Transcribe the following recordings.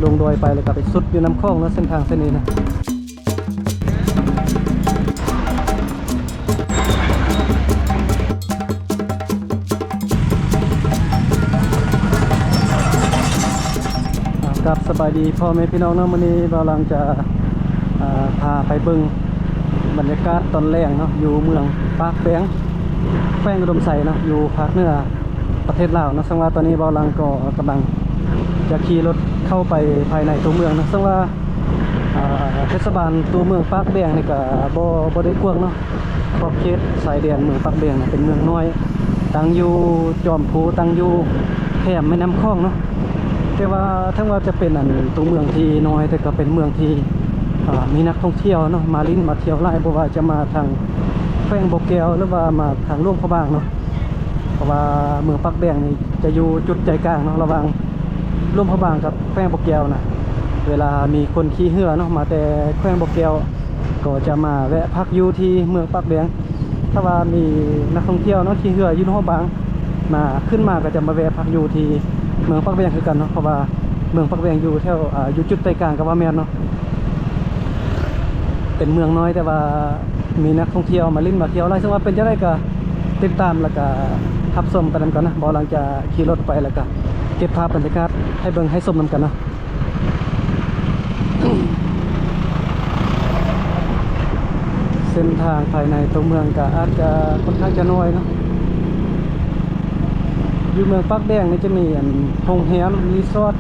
ລົງດອຍໄປ ແລ້ວກໍໄປສຸດຢູ່ນ້ຳຂອງເນາະ ເສັ້ນທາງເສັ້ນນີ້ນະ. ອ່າ ຄັບ ສະບາຍດີພໍ່ແມ່ພີ່ນ້ອງເນາະ, ມື້ນີ້ບ່າວຫຼັງຈະ ອ່າ ພາໄປເບິ່ງບັນຍາກາດຕອນແລງເນາະ ຢູ່ເມືອງປາກແບງ ແຂວງອຸດົມໄຊເນາະ ຢູ່ພາກເໜືອ ປະເທດລາວເນາະ. ເຊິ່ງວ່າຕອນນີ້ບ່າວຫຼັງກໍກຳລັງຈະຂີ່ລົດເຂົ້າໄປພາຍໃນຕົວເມືອງເນາະ. ເຊິ່ງວ່າ ອ່າ ເທດສະບານຕົວເມືອງປາກແບງນີ້ກໍບໍ່ ບໍ່ໄດ້ກວ້າງເນາະ, ຂອບເຂດຊາຍແດນເມືອງປາກແບງນະເປັນເມືອງນ້ອຍ ຕັ້ງຢູ່ຈອມພູ ຕັ້ງຢູ່ແຄມແມ່ນ້ຳຂອງເນາະ. ແຕ່ວ່າເຖິງວ່າຈະເປັນ ອັນ ຕົວເມືອງທີ່ນ້ອຍ ແຕ່ກໍເປັນເມືອງທີ່ ອ່າ ມີນັກທ່ອງທ່ຽວເນາະ ມາຫຼິ້ນມາທ່ຽວຫຼາຍ, ບໍ່ວ່າຈະມາທາງແຂວງບໍ່ແກ້ວ ຫຼືວ່າມາທາງຫຼວງພະບາງເນາະ. ເພາະວ່າເມືອງປາກແບງນີ້ຈະຢູ່ຈຸດໃຈກາງເນາະ ລະຫວ່າງຫຼວງພະບາງກັບແຂວງບໍ່ແກ້ວນະ. ເວລາມີຄົນຂີ່ເຮືອເນາະ ມາແຕ່ແຂວງບໍ່ແກ້ວ ກໍຈະມາແວະພັກຢູ່ທີ່ເມືອງປາກແບງ. ຖ້າວ່າມີນັກທ່ອງທ່ຽວເນາະ ຂີ່ເຮືອຢູ່ຫຼວງພະບາງ ມາ ຂຶ້ນມາກໍຈະມາແວະພັກຢູ່ທີ່ເມືອງປາກແບງຄືກັນເນາະ, ເພາະວ່າເມືອງປາກແບງຢູ່ແຖວ ອ່າ ຢູ່ຈຸດໃຈກາງກໍວ່າແມ່ນເນາະ. ເປັນເມືອງນ້ອຍ ແຕ່ວ່າມີນັກທ່ອງທ່ຽວມາຫຼິ້ນມາທ່ຽວຫຼາຍ. ເຊິ່ງວ່າເປັນຈັ່ງໃດກໍຕິດຕາມ ແລ້ວກໍຮັບຊົມໄປນຳກັນນະ. ບ່າວຫຼັງຈະຂີ່ລົດໄປ ແລ້ວກໍເກັບພາບບັນຍາກາດໃຫ້ເບິ່ງໃຫ້ຊົມນຳກັນເນາະ. ເສັ້ນທາງພາຍໃນຕົວເມືອງກໍອາດຈະຄ່ອນຂ້າງຈະນ້ອຍເນາະ. ຢູ່ເມືອງປາກແບງນີ້ຈະມີ ອັນ ໂຮງແຮມ ຣີສອດ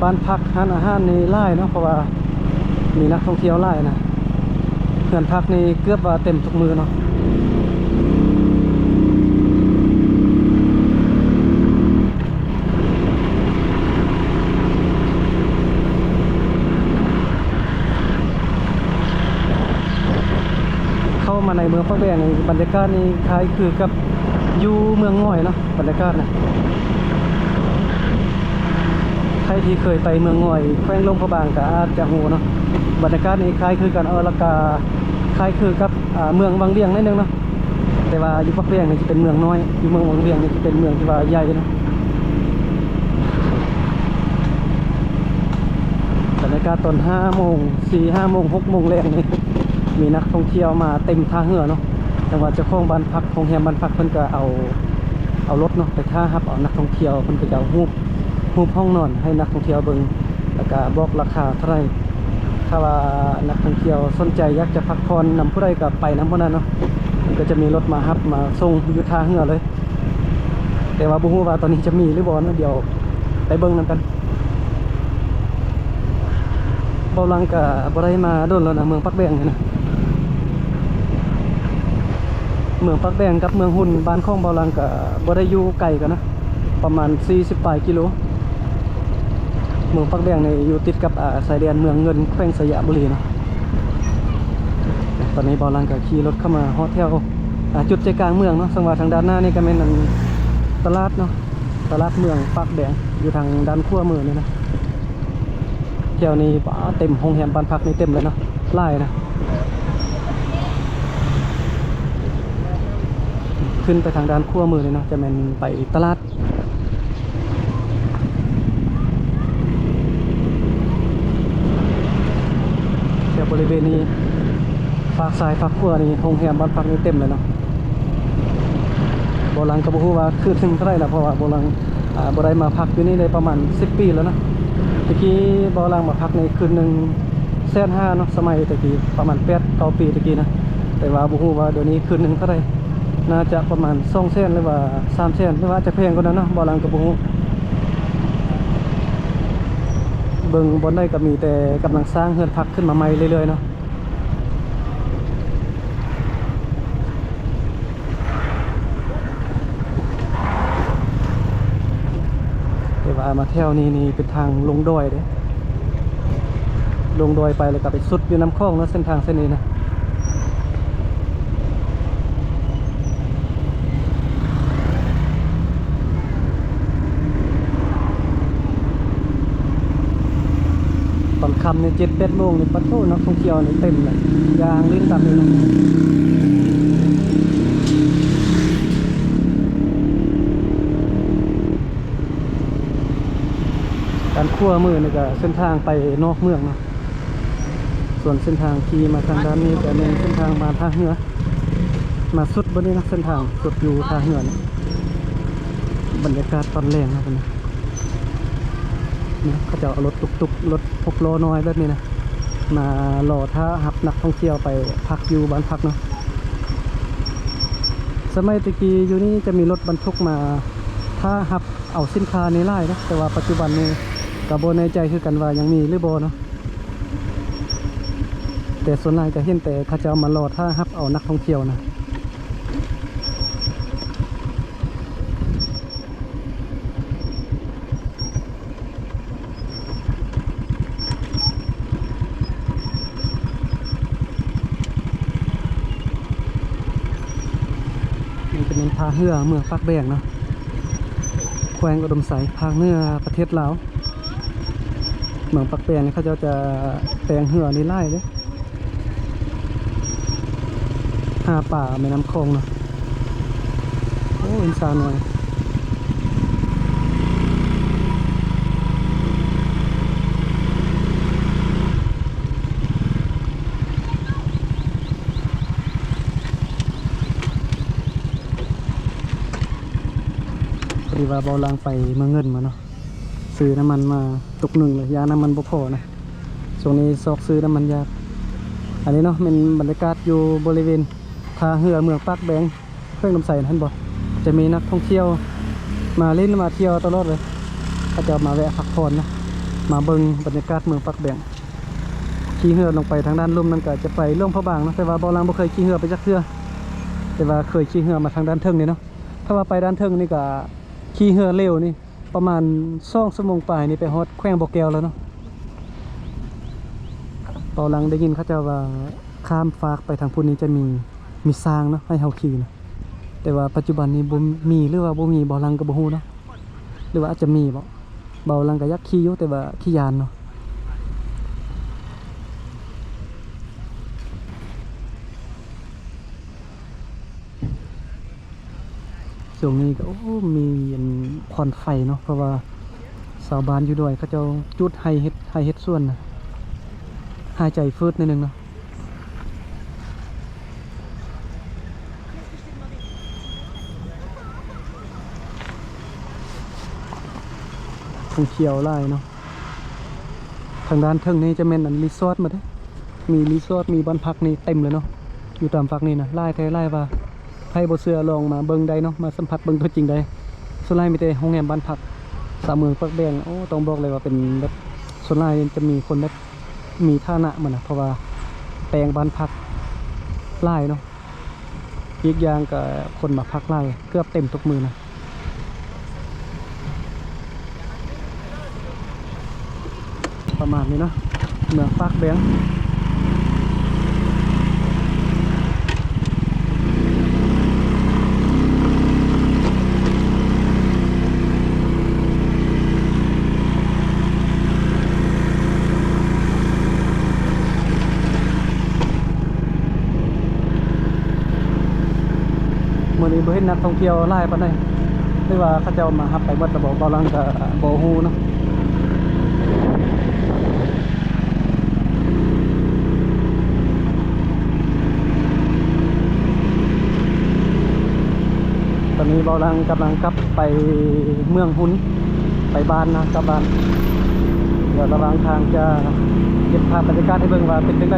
ບ້ານພັກ ຮ້ານອາຫານນີ້ຫຼາຍເນາະ, ເພາະວ່າມີນັກທ່ອງທ່ຽວຫຼາຍນະ. ເຮືອນພັກນີ້ເກືອບວ່າເຕັມທຸກມື້ເນາະ. ເຂົ້າມາໃນເມືອງປາກແບງນີ້ ບັນຍາກາດນີ້ຄ້າຍຄືກັບຢູ່ເມືອງງອຍເນາະ ບັນຍາກາດນະ. ໃຜທີ່ເຄີຍໄປເມືອງງອຍ ແຂວງຫຼວງພະບາງ ກໍອາດຈະຮູ້ເນາະ, ບັນຍາກາດນີ້ຄ້າຍຄືກັນ. ເອີ ແລ້ວກໍຄ້າຍຄືກັບ ອ່າ ເມືອງວັງວຽງໜ້ອຍໜຶ່ງເນາະ, ແຕ່ວ່າຢູ່ປາກແບງນີ້ຈະເປັນເມືອງນ້ອຍ, ຢູ່ເມືອງວັງວຽງນີ້ຈະເປັນເມືອງທີ່ວ່າໃຫຍ່ເນາະ. ບັນຍາກາດຕອນຫ້າໂມງ ສີ່ ຫ້າໂມງ ຫົກໂມງແລງນີ້ ມີນັກທ່ອງທ່ຽວມາເຕັມທ່າເຮືອເນາະ. ແຕ່ວ່າເຈົ້າຂອງບ້ານພັກ ໂຮງແຮມບ້ານພັກ ເພິ່ນກໍເອົາ ເອົາລົດເນາະ ໄປຖ້າຮັບເອົານັກທ່ອງທ່ຽວ, ເພິ່ນກໍຈະເອົາຮູບ ຮູບຫ້ອງນອນໃຫ້ນັກທ່ອງທ່ຽວເບິ່ງ ແລ້ວກະບອກລາຄາເທົ່າໃດ. ຖ້າວ່ານັກທ່ອງທ່ຽວສົນໃຈຢາກຈະພັກຜ່ອນນຳຜູ້ໃດກໍໄປນຳຜູ້ນັ້ນເນາະ, ເພິ່ນກໍຈະມີລົດມາຮັບມາສົ່ງຢູ່ທ່າເຮືອເລີຍ. ແຕ່ວ່າບໍ່ຮູ້ວ່າຕອນນີ້ຈະມີຫຼືບໍ່ເນາະ, ດຽວໄປເບິ່ງນຳກັນ. ເບົາຫຼັງກະບໍ່ໄດ້ມາດົນແລ້ວນະ ເມືອງປາກແບງນີ້ນະ. ເມືອງປາກແບງກັບເມືອງຮຸນ ບ້ານຂອງເບົາຫຼັງກະບໍ່ໄດ້ຢູ່ໄກກັນນະ ປະມານສີ່ສິບປາຍກິໂລ. ເມືອງປາກແບງນີ້ຢູ່ຕິດກັບ ອາ ຊາຍແດນເມືອງເງິນ ແຂວງໄຊຍະບູລີເນາະ. ຕອນນີ້ເບົາຫຼັງກໍຂີ່ລົດເຂົ້າມາຮອດແຖວ ອາ ຈຸດໃຈກາງເມືອງເນາະ, ເຊິ່ງວ່າທາງດ້ານໜ້ານີ້ກໍແມ່ນ ອັນ ຕະຫຼາດເນາະ, ຕະຫຼາດເມືອງປາກແບງ ຢູ່ທາງດ້ານຂວາມືນີ້ນະ. ແຖວນີ້ ປາ ເຕັມ, ໂຮງແຮມ ບ້ານພັກນີ້ເຕັມເລີຍເນາະ, ຫຼາຍນະ. ຂຶ້ນໄປທາງດ້ານຂວາມືນີ້ເນາະ ຈະແມ່ນໄປຕະຫຼາດ. ແຖວບໍລິເວນນີ້ ຟາກຊ້າຍຟາກຂວານີ້ ໂຮງແຮມ ບ້ານພັກນີ້ເຕັມເລີຍເນາະ. ເບົາຫຼັງກໍບໍ່ຮູ້ວ່າຄືນໜຶ່ງເທົ່າໃດລະ ເພາະວ່າເບົາຫຼັງ ອາ ບໍ່ໄດ້ມາພັກຢູ່ນີ້ໄດ້ປະມານສິບປີແລ້ວນະ. ແຕ່ກີ້ເບົາຫຼັງມາພັກນີ້ຄືນໜຶ່ງແສນຫ້າເນາະ, ສະໄໝແຕ່ກີ້ປະມານແປດເກົ້າປີແຕ່ກີ້ນະ. ແຕ່ວ່າບໍ່ຮູ້ວ່າດຽວນີ້ຄືນໜຶ່ງເທົ່າໃດ, ໜ້າຈະປະມານສອງແສນ ຫຼືວ່າສາມແສນ ຫຼືວ່າອາດຈະແພງກວ່ານັ້ນເນາະ, ເບົາຫຼັງກໍບໍ່ຮູ້. ເບິ່ງບ່ອນໃດກໍມີແຕ່ກຳລັງສ້າງເຮືອນພັກຂຶ້ນມາໃໝ່ເລື້ອຍໆເນາະ. ແຕ່ວ່າມາແຖວນີ້ນີ້ເປັນທາງລົງດອຍເດ້, ລົງດອຍໄປແລ້ວກໍໄປສຸດຢູ່ນ້ຳຂອງເນາະ ເສັ້ນທາງເສັ້ນນີ້ນະ. ຕອນຄ່ຳນີ້ ເຈັດແປດໂມງນີ້ ປະໂທ້ ນັກທ່ອງທ່ຽວນີ້ເຕັມເລີຍ ຍ່າງຫຼິ້ນຕາມນີ້ເນາະ. ດ້ານຂວາມືນີ້ກໍເສັ້ນທາງໄປນອກເມືອງເນາະ, ສ່ວນເສັ້ນທາງຂີ່ມາທາງດ້ານນີ້ກໍແມ່ນເສັ້ນທາງມາທ່າເຮືອ, ມາສຸດບ່ອນນີ້ນະ, ເສັ້ນທາງສຸດຢູ່ທ່າເຮືອນີ້. ບັນຍາກາດຕອນແລງນະ ເພິ່ນນະ, ເຂົາເຈົ້າເອົາລົດຕຸກໆ ລົດຫົກລໍ້ນ້ອຍແບບນີ້ນະ ມາລໍຖ້າຮັບນັກທ່ອງທ່ຽວໄປພັກຢູ່ບ້ານພັກເນາະ. ສະໄໝແຕ່ກີ້ຢູ່ນີ້ຈະມີລົດບັນທຸກມາຖ້າຮັບ ເອົາສິນຄ້ານີ້ຫຼາຍເດ້, ແຕ່ວ່າປັດຈຸບັນນີ້ກໍບໍ່ແນ່ໃຈຄືກັນວ່າຍັງມີຫຼືບໍ່ເນາະ, ແຕ່ສ່ວນຫຼາຍກໍເຫັນແຕ່ເຂົາເຈົ້າມາລໍຖ້າຮັບເອົານັກທ່ອງທ່ຽວນະ. ນີ້ເປັນທ່າເຮືອເມືອງປາກແບງເນາະ, ແຂວງອຸດົມໄຊ, ພາກເໜືອປະເທດລາວ. ເມືອງປາກແບງນີ້ເຂົາເຈົ້າຈະແລ່ນເຮືອນີ້ຫຼາຍເດ້, ຫາປາແມ່ນ້ຳຂອງເນາະ. ໂອ້ ເຫັນສາວນ້ອຍ. ພໍດີວ່າເບົາຫຼັງໄປເມືອງເງິນມາເນາະ, ຊື້ນ້ຳມັນມາຕຸກໜຶ່ງເລີຍ, ຢ້ານນ້ຳມັນບໍ່ພໍນະ. ຊ່ວງນີ້ຊອກຊື້ນ້ຳມັນຍາກ. ອັນນີ້ເນາະ ແມ່ນບັນຍາກາດຢູ່ບໍລິເວນທ່າເຮືອເມືອງປາກແບງ ແຂວງອຸດົມໄຊຫັ້ນບໍ, ຈະມີນັກທ່ອງທ່ຽວມາຫຼິ້ນມາທ່ຽວຕະຫຼອດເລີຍ. ເຂົາເຈົ້າມາແວະພັກຜ່ອນນະ, ມາເບິ່ງບັນຍາກາດເມືອງປາກແບງ. ຂີ່ເຮືອລົງໄປທາງດ້ານລຸ່ມນັ້ນກໍຈະໄປຫຼວງພະບາງເນາະ, ແຕ່ວ່າເບົາຫຼັງບໍ່ເຄີຍຂີ່ເຮືອໄປຈັກເທື່ອ, ແຕ່ວ່າເຄີຍຂີ່ເຮືອມາທາງດ້ານເທິງນີ້ເນາະ. ຖ້າວ່າໄປດ້ານເທິງນີ້ກໍຂີ່ເຮືອເລວນີ້ ປະມານສອງຊົ່ວໂມງປາຍນີ້ໄປຮອດແຂວງບໍ່ແກ້ວແລ້ວເນາະ. ເບົາຫຼັງໄດ້ຍິນເຂົາເຈົ້າວ່າຂ້າມຟາກໄປທາງພຸ້ນນີ້ຈະມີ ມີຊ້າງເນາະ ໃຫ້ເຮົາຂີ່ນະ, ແຕ່ວ່າປັດຈຸບັນນີ້ບໍ່ມີ ຫຼືວ່າບໍ່ມີ ເບົາຫຼັງກໍບໍ່ຮູ້ເນາະ, ຫຼືວ່າອາດຈະມີບໍ. ເບົາຫຼັງກໍຢາກຂີ່ຢູ່ ແຕ່ວ່າຂີ້ຢ້ານເນາະ. ຊ່ວງນີ້ກໍ ໂອ້ ມີອັນຄວັນໄຟເນາະ, ເພາະວ່າຊາວບ້ານຢູ່ດອຍເຂົາເຈົ້າຈູດໄຮ່ເຮັດ ໄຮ່ເຮັດສວນນະ, ຫາຍໃຈຟືດໜ້ອຍໜຶ່ງເນາະ. ທ່ອງທ່ຽວຫຼາຍເນາະ. ທາງດ້ານເທິງນີ້ຈະແມ່ນອັນຣີສອດໝົດເດ້, ມີຣີສອດ ມີບ້ານພັກນີ້ເຕັມເລີຍເນາະ. ຢູ່ຕາມຟາກນີ້ນະ ຫຼາຍແທ້ຫຼາຍວ່າ, ໃຜບໍ່ເຊື່ອລອງມາເບິ່ງໄດ້ເນາະ, ມາສຳຜັດເບິ່ງຕົວຈິງໄດ້. ສ່ວນຫຼາຍມີແຕ່ໂຮງແຮມບ້ານພັກ. ຊາວເມືອງປາກແບງ ໂອ້ ຕ້ອງບອກເລີຍວ່າເປັນແບບ ສ່ວນຫຼາຍຈະມີຄົນແບບມີຖານະໝົດນະ, ເພາະວ່າແປງບ້ານພັກຫຼາຍເນາະ. ອີກຢ່າງກໍຄົນມາພັກຫຼາຍ ເກືອບເຕັມທຸກມື້ນະ. ປະມານນີ້ເນາະ ເມືອງປາກແບງ. ມື້ນີ້ບໍ່ເຫັນນັກທ່ອງທ່ຽວຫຼາຍປານໃດ ຫຼືວ່າເຂົາເຈົ້າມາຮັບໄປໝົດແລ້ວບໍ ເບົາຫຼັງກໍບໍ່ຮູ້ເນາະ. ຕອນນີ້ເບົາຫຼັງກຳລັງກັບໄປເມືອງຮຸນ ໄປບ້ານນະ ກັບບ້ານ. ດຽວລະຫວ່າງທາງຈະເກັບພາບບັນຍາກາດໃຫ້ເບິ່ງວ່າເປັນຈັ່ງໃດ.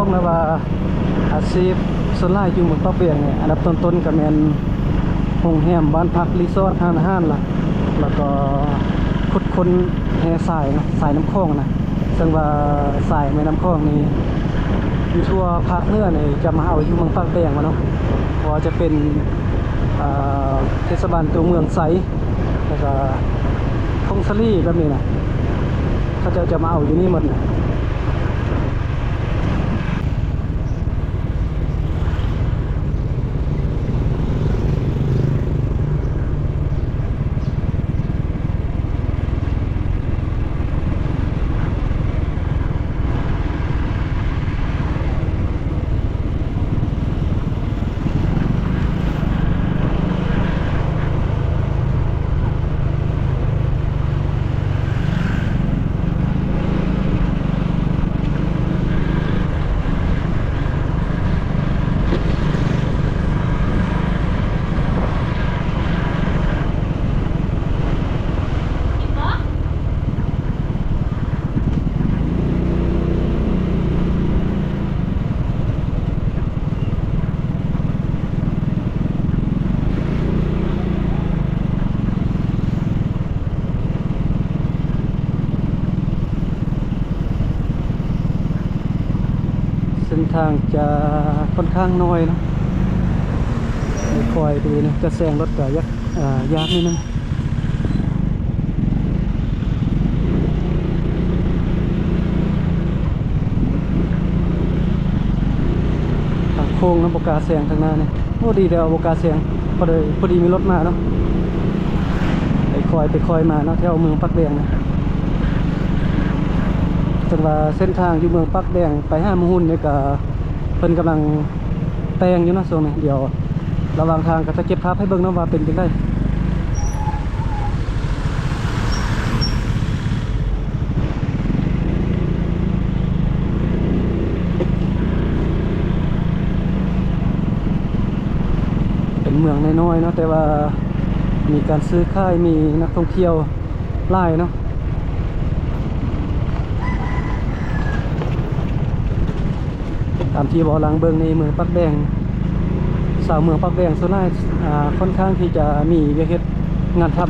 ບອກແລ້ວວ່າອາຊີບສ່ວນຫຼາຍຢູ່ເມືອງປາກແບງນີ້ ອັນດັບຕົ້ນໆກໍແມ່ນໂຮງແຮມ, ບ້ານພັກ, ຣີສອດ, ຮ້ານອາຫານລະ ແລ້ວກໍຂຸດຄົ້ນແຮ່ຊາຍເນາະ, ຊາຍນ້ຳຂອງນະ. ເຊິ່ງວ່າຊາຍແມ່ນ້ຳຂອງນີ້ຢູ່ທົ່ວພາກເໜືອນີ້ຈະມາເອົາຢູ່ເມືອງປາກແບງວ່າເນາະ, ບໍ່ວ່າຈະເປັນ ເອີ ເທດສະບານຕົວເມືອງໄຊ ແລ້ວກໍຜົ້ງສາລີແບບນີ້ນະ, ເຂົາເຈົ້າຈະມາເອົາຢູ່ນີ້ໝົດນະ. ເສັ້ນທາງຈະຂ້ອນຂ້າງນ້ອຍເນາະ, ຄ່ອຍໆໄປເນາະ, ຈະແຊງລົດກໍຍາກ ເອີ ຍາກນິດໜຶ່ງ. ທາງໂຄ້ງນະ ບໍ່ກ້າແຊງທາງໜ້ານີ້. ໂອ້ ດີແລ້ວບໍ່ກ້າແຊງ, ພໍດີ ພໍດີມີລົດມາເນາະ. ໄປຄ່ອຍ ໄປຄ່ອຍມາເນາະ ແຖວເມືອງປາກແບງນະ. ເຊິ່ງວ່າເສັ້ນທາງຢູ່ເມືອງປາກແບງໄປຫາເມືອງຮຸນນີ້ກໍ ເພິ່ນກຳລັງແຕ່ງຢູ່ເນາະຊ່ວງນີ້. ດຽວລະຫວ່າງທາງກໍຈະເກັບພາບໃຫ້ເບິ່ງເນາະວ່າເປັນຈັ່ງໃດ. ເປັນເມືອງນ້ອຍໆເນາະ ແຕ່ວ່າມີການຊື້ຂາຍ ມີນັກທ່ອງທ່ຽວຫຼາຍເນາະ. ຕາມທີ່ເວົ້າຫຼັງເບິ່ງໃນເມືອງປາກແບງ, ຊາວເມືອງປາກແບງສ່ວນຫຼາຍ ອາ ຂ້ອນຂ້າງທີ່ຈະມີວຽກເຮັດງານທຳ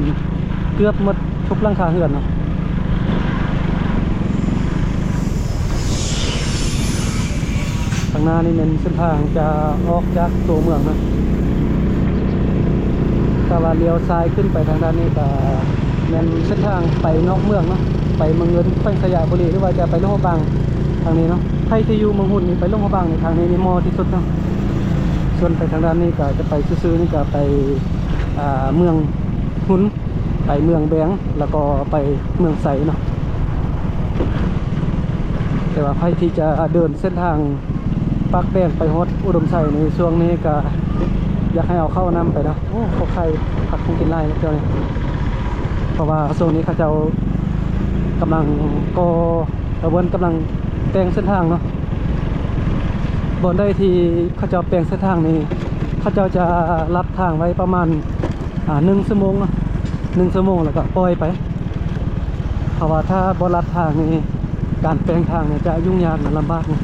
ເກືອບໝົດທຸກຫຼັງຄາເຮືອນເນາະ. ທາງໜ້ານີ້ແມ່ນເສັ້ນທາງຈະອອກຈາກຕົວເມືອງນະ, ຖ້າວ່າລ້ຽວຊ້າຍຂຶ້ນໄປທາງດ້ານນີ້ກໍ ແມ່ນເສັ້ນທາງໄປນອກເມືອງເນາະ, ໄປເມືອງເງິນ ແຂວງໄຊຍະບູລີ ຫຼືວ່າຈະໄປຫຼວງພະບາງທາງນີ້ເນາະ. ໃຜທີ່ຢູ່ເມືອງຮຸນນີ້ ໄປຫຼວງພະບາງນີ້ ທາງນີ້ນີ້ເໝາະທີ່ສຸດເນາະ. ສ່ວນໄປທາງດ້ານນີ້ກໍຈະໄປຊື່ໆນີ້ ກໍໄປ ອ່າ ເມືອງຮຸນ, ໄປເມືອງແບງ ແລ້ວກໍໄປເມືອງໄຊເນາະ. ແຕ່ວ່າໃຜທີ່ຈະເດີນເສັ້ນທາງ ປາກແບງໄປຮອດອຸດົມໄຊນີ້ ຊ່ວງນີ້ກະຢາກໃຫ້ເອົາເຂົ້າເອົານ້ຳໄປເນາະ. ໂອ້ ເຂົ້າໄຂ່ຜັກປຸງກິນຫຼາຍແຖວນີ້ ເພາະວ່າຊ່ວງນີ້ເຂົາເຈົ້າກຳລັງກໍ່ ເອີ ເພິ່ນກຳລັງແຕ່ງເສັ້ນທາງເນາະ. ບ່ອນໃດທີ່ເຂົາເຈົ້າແປງເສັ້ນທາງນີ້ ເຂົາເຈົ້າຈະລັດທາງໄວ້ປະມານ ອ່າ ໜຶ່ງຊົ່ວໂມງເນາະ, ໜຶ່ງຊົ່ວໂມງແລ້ວກໍປ່ອຍໄປ. ເພາະວ່າຖ້າບໍ່ລັດທາງນີ້ ການແປງທາງນີ້ຈະຫຍຸ້ງຍາກນະ, ລຳບາກນະ. ນີ້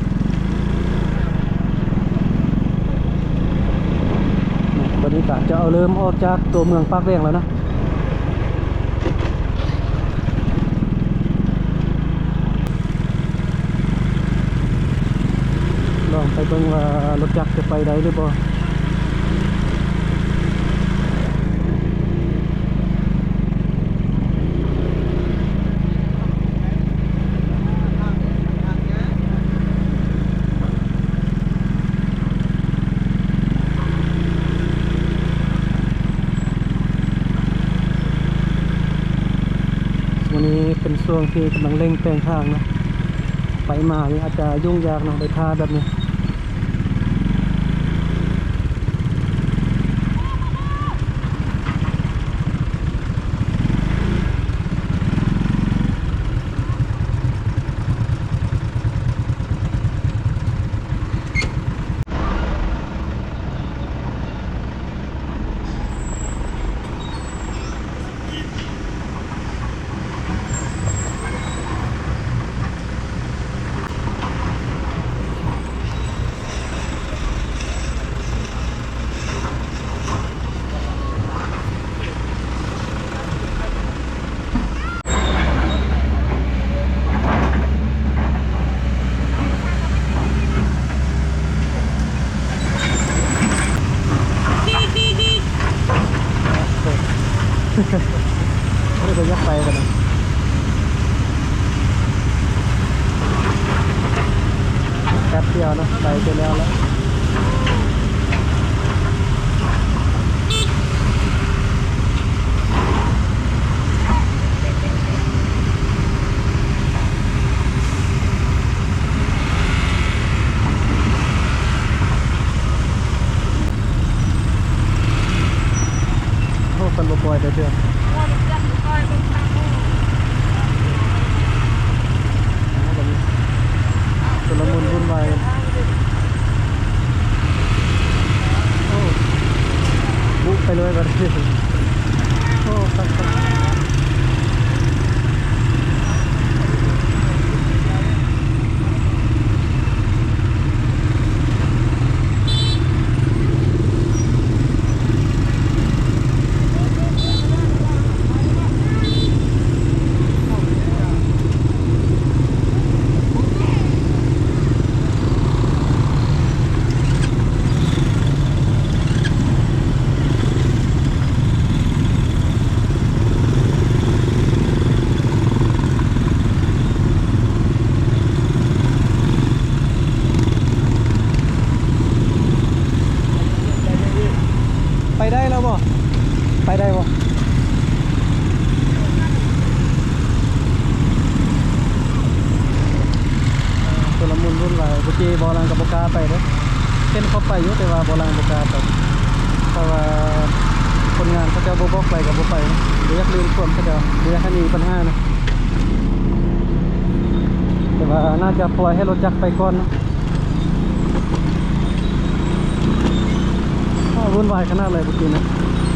ບັດນີ້ກະຈະເອົາເລີ່ມອອກຈາກຕົວເມືອງປາກແບງແລ້ວນະ. ລອງໄປເບິ່ງວ່າລົດຈັກຈະໄປໄດ້ຫຼືບໍ່. ຊ່ວງນີ້ເປັນຊ່ວງທີ່ກຳລັງເລັ່ງແປງທາງເນາະ, ໄປມານີ້ອາດຈະຫຍຸ້ງຍາກເນາະ ໄດ້ຖ້າແບບນີ້. ເ ເຮົາກໍຢາກໄປກັນນະ ແປັບດຽວເນາະ ໄປຈົນແລ້ວລະ. ໂອ້ ເພິ່ນບໍ່ປ່ອຍແຕ່ເທື່ອ ໂອ້ ມັນຈັກບໍ່ປ່ອຍເບິ່ງທາງ ໂອ້ ອ້າວ ບັດນີ້ ຊຸນລະມຸນວຸ່ນວາຍກັນ ໂອ້ ບຸໄປເລີຍບັດນີ້ ໂອ້ ຄັກໆ. ໄປໄດ້ແລ້ວບໍ່? ໄປໄດ້ບໍ່? ເອີ ຊຸນລະມຸນວຸ່ນວາຍ ເມື່ອກີ້ບ່າວຫຼັງກໍບໍ່ກ້າໄປເດ້ ເຫັນເຂົາໄປຢູ່ ແຕ່ວ່າບ່າວຫຼັງບໍ່ກ້າໄປ ເພາະວ່າຄົນງານເຂົາເຈົ້າບໍ່ບອກໄປກໍບໍ່ໄປ ບໍ່ຢາກລື່ນຄວາມເຂົາເຈົ້າ ບໍ່ຢາກໃຫ້ມີບັນຫານະ ແຕ່ວ່າໜ້າຈະປ່ອຍໃຫ້ລົດຈັກໄປກ່ອນເນາະ. ໂອ້ ວຸ່ນວາຍຂະໜາດເລີຍເມື່ອກີ້ນະ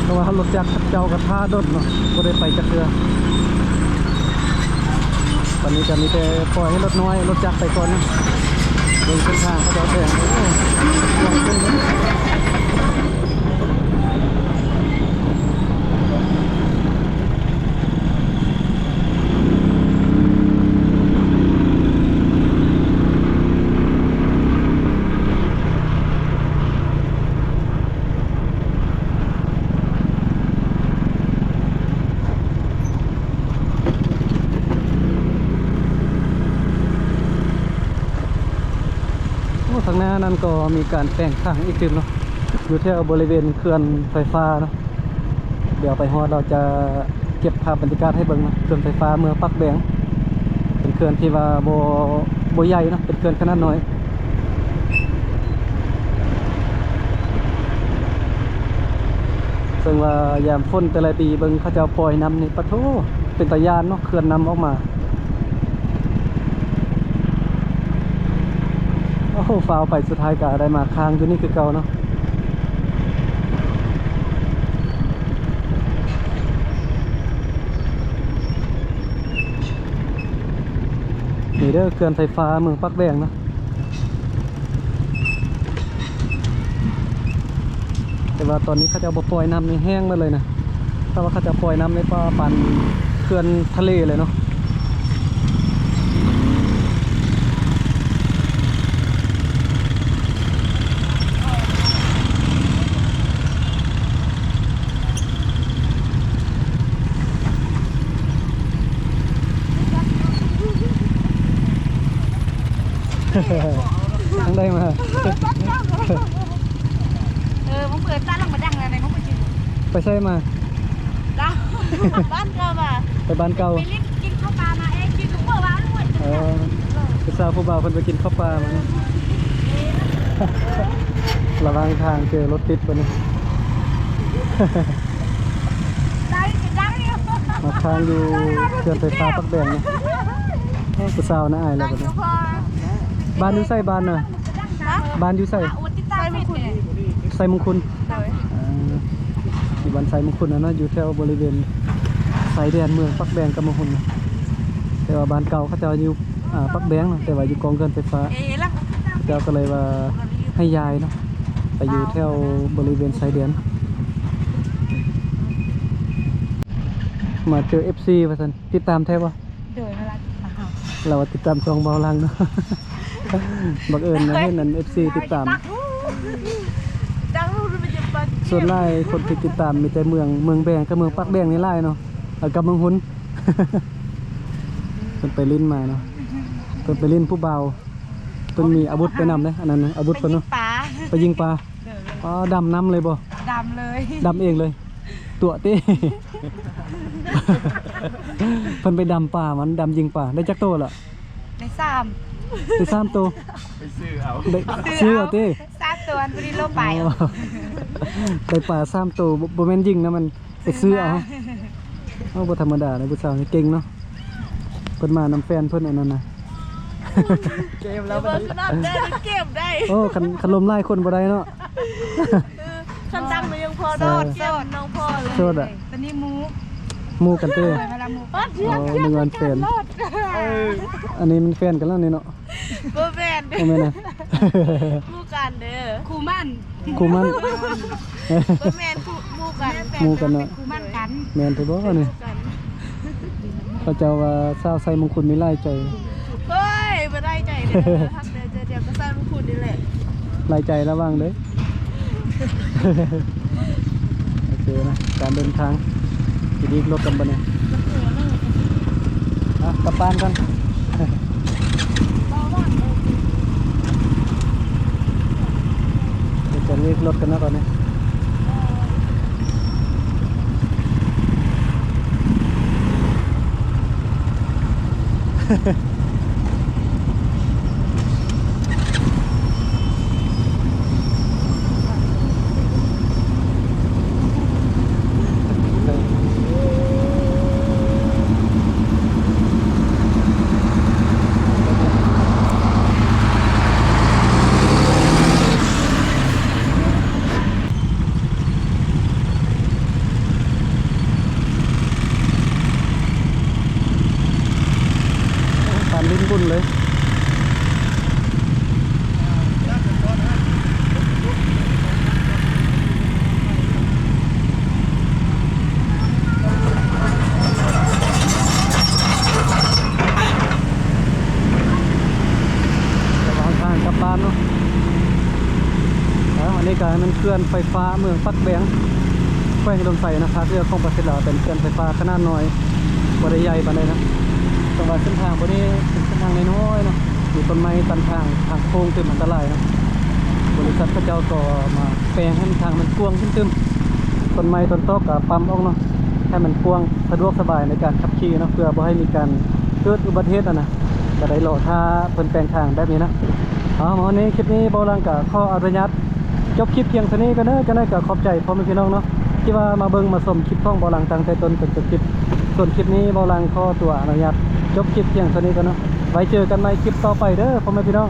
ເພາະວ່າລົດຈັກເຂົາເຈົ້າກໍຖ້າດົນເນາະ ບໍ່ໄດ້ໄປຈັກເທື່ອ. ຕອນນີ້ກໍມີແຕ່ປ່ອຍໃຫ້ລົດນ້ອຍ ລົດຈັກໄປກ່ອນນະ. ເບິ່ງເສັ້ນທາງເຂົາເຈົ້າແຊງ ໂອ້ ກວ້າງຂຶ້ນເດ້. ໂອ້ ທາງໜ້ານັ້ນກໍມີການແປງທາງອີກຕື່ມເນາະ ຢູ່ແຖວບໍລິເວນເຂື່ອນໄຟຟ້າເນາະ. ດຽວໄປຮອດແລ້ວຈະເກັບພາບບັນຍາກາດໃຫ້ເບິ່ງເນາະ ເຂື່ອນໄຟຟ້າເມືອງປາກແບງ ເປັນເຂື່ອນທີ່ວ່າບໍ່ ບໍ່ໃຫຍ່ເນາະ ເປັນເຂື່ອນຂະໜາດນ້ອຍ ເຊິ່ງວ່າຍາມຝົນແຕ່ລະປີເບິ່ງເຂົາເຈົ້າປ່ອຍນ້ຳນີ້ ປະໂທ້ ເປັນຕາຢ້ານເນາະ ເຂື່ອນນ້ຳອອກມາ. ໂອ້ໂຫ ຟ້າວໄປ ສຸດທ້າຍກໍໄດ້ມາຄ້າງຢູ່ນີ້ຄືເກົ່າເນາະ. ນີ້ເດີ ເຂື່ອນໄຟຟ້າເມືອງປາກແບງເນາະ. ແຕ່ວ່າຕອນນີ້ເຂົາເຈົ້າບໍ່ປ່ອຍນ້ຳນີ້ ແຫ້ງໝົດເລີຍນະ. ຖ້າວ່າເຂົາເຈົ້າປ່ອຍນ້ຳນີ້ ປານເຂື່ອນທະເລເລີຍເນາະ. ທາງໃດມາ? ເອີ ມັນເປີດຕາຫຼັງມາດັງແລ້ວໃນມັນບໍ່ຈິງ. ໄປໃສມາ? ລາວ ບ້ານເກົ່າວ່າ ໄປບ້ານເກົ່າ ໄປຫຼິ້ນກິນເຂົ້າປາມາເອງ ກິນເຂົ້າປາວ່າອະນຸວັດ. ເອີ ຜູ້ສາວຜູ້ບ່າວເພິ່ນໄປກິນເຂົ້າປາມາ. ລະຫວ່າງທາງເຈີລົດຕິດບັດນີ້. ມາຄ້າງຢູ່ເຂື່ອນໄຟຟ້າປາກແບງເນາະ. ເອີ ຜູ້ສາວໜ້າອາຍແລ້ວບັດນີ້. ບ້ານຢູ່ໃສ? ບ້ານນະ? ບ້ານຢູ່ໃສ? ໄຊມຸງຄຸນ. ໂດຍ. ອ່າ ຢູ່ບ້ານໄຊມຸງຄຸນນະເນາະ ຢູ່ແຖວບໍລິເວນຊາຍແດນເມືອງປາກແບງກັບມະຮຸນ. ແຕ່ວ່າບ້ານເກົ່າເຂົາເຈົ້າຢູ່ ອ່າ ປາກແບງເນາະ ແຕ່ວ່າຢູ່ກ້ອງເຂື່ອນໄຟຟ້າ. ເຈົ້າກໍເລີຍວ່າໃຫ້ຍ້າຍເນາະ ໄປຢູ່ແຖວບໍລິເວນຊາຍແດນ. ມາເຈີເອັຟຊີວ່າຊັ້ນ. ຕິດຕາມແທ້ບໍ່? ໂດຍ ລາວຕິດຕາມ ລາວວ່າຕິດຕາມຊ່ອງເບົາຫຼັງເນາະ. ບັງເອີນມາເຫັນອັນເອັຟຊີຕິດຕາມ. ດັງຮູ້ ດັງຮູ້ ມັນຈະປັນ. ສ່ວນຫຼາຍຄົນທີ່ຕິດຕາມມີແຕ່ເມືອງ ເມືອງແບງກັບເມືອງປາກແບງນີ້ຫຼາຍເນາະ ແລ້ວກັບເມືອງຮຸນ ເພິ່ນໄປຫຼິ້ນມາເນາະ ເພິ່ນໄປຫຼິ້ນຜູ້ບ່າວ ເພິ່ນມີອາວຸດໄປນຳເດ້ ອັນນັ້ນນະ ອາວຸດເພິ່ນເນາະ ໄປຍິງປາ ໄປຍິງປາ ໂດຍ ອໍ ດຳນຳເລີຍບໍ່? ດຳເລີຍ ດຳເອງເລີຍ ຕົວະຕິ ເພິ່ນໄປດຳປາ ມັນດຳຍິງປາ ໄດ້ຈັກໂຕລະ? ໄດ້ສາມ ໄດ້ສາມໂຕ ໄປຊື້ເອົາ ໄດ້ ຊື້ເອົາ ຊື້ເອົາຕິ ສາມໂຕ ອັນບໍ່ໄດ້ລົງໄປ ອໍ ໄດ້ປາສາມໂຕ ບໍ່ ບໍ່ແມ່ນຍິງນະ ມັນໄປຊື້ເອົາ ຊື້ມາ ເອົາ ບໍ່ທຳມະດາເດ້ ຜູ້ສາວນີ້ເກັ່ງເນາະ ເພິ່ນມານຳແຟນເພິ່ນ ອັນນັ້ນນະ ເກມແລ້ວບັດນີ້ ເບິ່ງນອນເດີ ເກມໄດ້ ໂອ້ ຄັນ ຄັນລົມຫຼາຍຄົນບໍ່ໄດ້ເນາະ ເອີ ຄັນດຳມັນຍັງພໍ ໂສດ ໂສດ ນ້ອງພໍເລີຍ ໂສດອະ ຕອນນີ້ໝູ່ ໝູ່ກັນເຕີ ເອີ ເວລາໝູ່ກັນ ອໍ ນຶກວ່າແຟນ ເອີ ອັນນີ້ມັນແຟນກັນແລ້ວນີ້ເນາະ ບໍ່ແມ່ນ ບໍ່ແມ່ນນະ ໝູ່ກັນເດີ ຄູ່ໝັ້ນ ຄູ່ໝັ້ນ ບໍ່ແມ່ນຄູ່ ໝູ່ກັນ ໝູ່ກັນເນາະ ເປັນຄູ່ໝັ້ນກັນ ແມ່ນແທ້ບໍ່ນີ້ ເຂົາເຈົ້າວ່າສາວໄຊມົງຄຸນນີ້ຫຼາຍໃຈ ໂອ້ຍ ບໍ່ຫຼາຍໃຈເດີ ຮັກເດີ ໃຈດຽວກັບໄຊມົງຄຸນນີ້ແຫຼະ ຫຼາຍໃຈລະວັງເດີ ໂອເຄນະ ການເດີນທາງ ຊິດີກລົດກັນບັດນີ້ ອ່ະ ກັບບ້ານກ່ອນ ດຽວຈະເລກລົດກັນເນາະຕອນນີ້ ປານຫຼິ້ນບຸນເລີຍ ລະຫວ່າງທາງກັບບ້ານເນາະ ເອົາ ອັນນີ້ກະແມ່ນເຂື່ອນໄຟຟ້າເມືອງປາກແບງ ແຂວງອຸດົມໄຊນະ ທ່າເຮືອຂອງປະເທດລາວ ເປັນເຂື່ອນໄຟຟ້າຂະໜາດນ້ອຍ ບໍ່ໄດ້ໃຫຍ່ປານໃດນະ ແຕ່ວ່າເສັ້ນທາງບໍ່ນີ້ເປັນເສັ້ນທາງນ້ອຍໆເນາະ ມີຕົ້ນໄມ້ຕັນທາງ ທາງໂຄ້ງຕື່ມອັນຕະລາຍເນາະ ບໍລິສັດເຂົາເຈົ້າກໍມາແປງໃຫ້ມັນທາງມັນກວ້າງຂຶ້ນຕື່ມ ຕົ້ນໄມ້ຕົ້ນຕອກກໍປ້ຳອອກເນາະ ໃຫ້ມັນກວ້າງສະດວກສະບາຍໃນການຂັບຂີ່ເນາະ ເພື່ອບໍ່ໃຫ້ມີການເກີດອຸບັດຕິເຫດຫັ້ນນະ ກໍໄດ້ລໍຖ້າເພິ່ນແປງທາງແບບນີ້ນະ ເອົາ ມາຮອດນີ້ຄລິບນີ້ເບົາຫຼັງກໍຂໍອະນຸຍາດ ຈົບຄລິບພຽງເທົ່ານີ້ກ່ອນເດີ ຈັ່ງໃດກໍຂອບໃຈພໍ່ແມ່ພີ່ນ້ອງເນາະ ທີ່ວ່າມາເບິ່ງມາຊົມຄລິບຂອງເບົາຫຼັງຕັ້ງແຕ່ຕົ້ນຈົນຈົບຄລິບ ສ່ວນຄລິບນີ້ເບົາຫຼັງຂໍຕົວອະນຸຍາດຈົບຄລິບພຽງເທົ່ານີ້ກ່ອນເນາະ ໄວ້ເຈີກັນໃໝ່ຄລິບຕໍ່ໄປເດີພໍ່ແມ່ພີ່ນ້ອງ